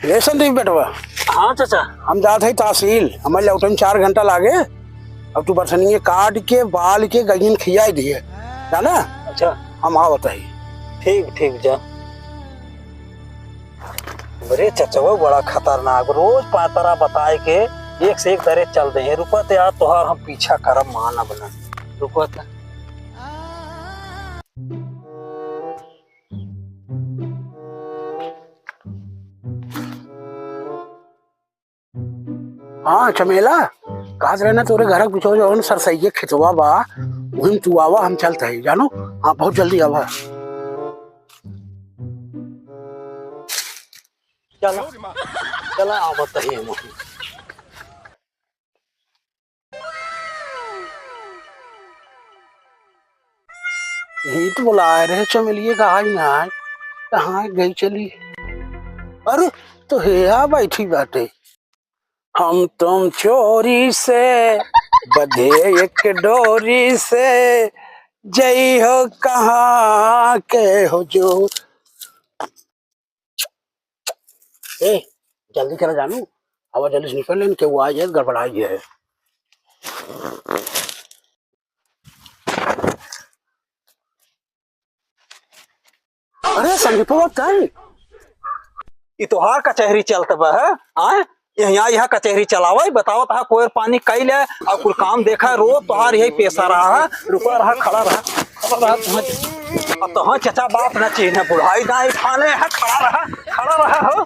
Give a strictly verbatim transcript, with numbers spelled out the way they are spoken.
ए संदीप बेटवा। हाँ चाचा। हम जात हई तहसील, हमारे लौटे में चार घंटा लागे। अब तू बरसनिया काट के, बाल के, गइयन खियाई दिहे, जाना? अच्छा। हम आवत हई। ठीक, ठीक, जा। अरे चचवा बड़ा खतरनाक, रोज पातरा बताए के एक से एक दरे चल दे हैं। रुका त यार, तोहार हम पीछा करब, मानब ना। रुका त। हाँ चमेला, कहत रहे ना तोरे घर के पीछे जौन सरसैया खेतवा बा, वहीं तू आवा, हम चलत हई, जानो? हाँ, बहुत जल्दी आवा। चला, चला, आवत हई हम। यही तो बुलाए रहे चमेलिए का, आई ना आए, कहाँ गई चली? अरे, तो हेया बैठी बाटे। हम तुम चोरी से बधे एक डोरी से, जई हो कहाँ के हो जो। ए, जल्दी करा जानू, आवा जल्दी से निकल लेन, केहू आ जाए, गड़बड़ाई है। अरे संदीपवा, कल ई तोहार कचहरी चलत बा, है? आय? यहाँ, यहाँ कचहरी चलावे, बतावत हा, कोयर पानी कई ले, और कुल काम देखा, रोज तोहार यही पेशा रहा है। रुका रहा, खड़ा रहा, खड़ा रहा, तोहार, अब तोहार चचा बात ना चीन्हे, बुढ़ाई दाई ठाने है, खड़ा रहा, खड़ा रहा हो।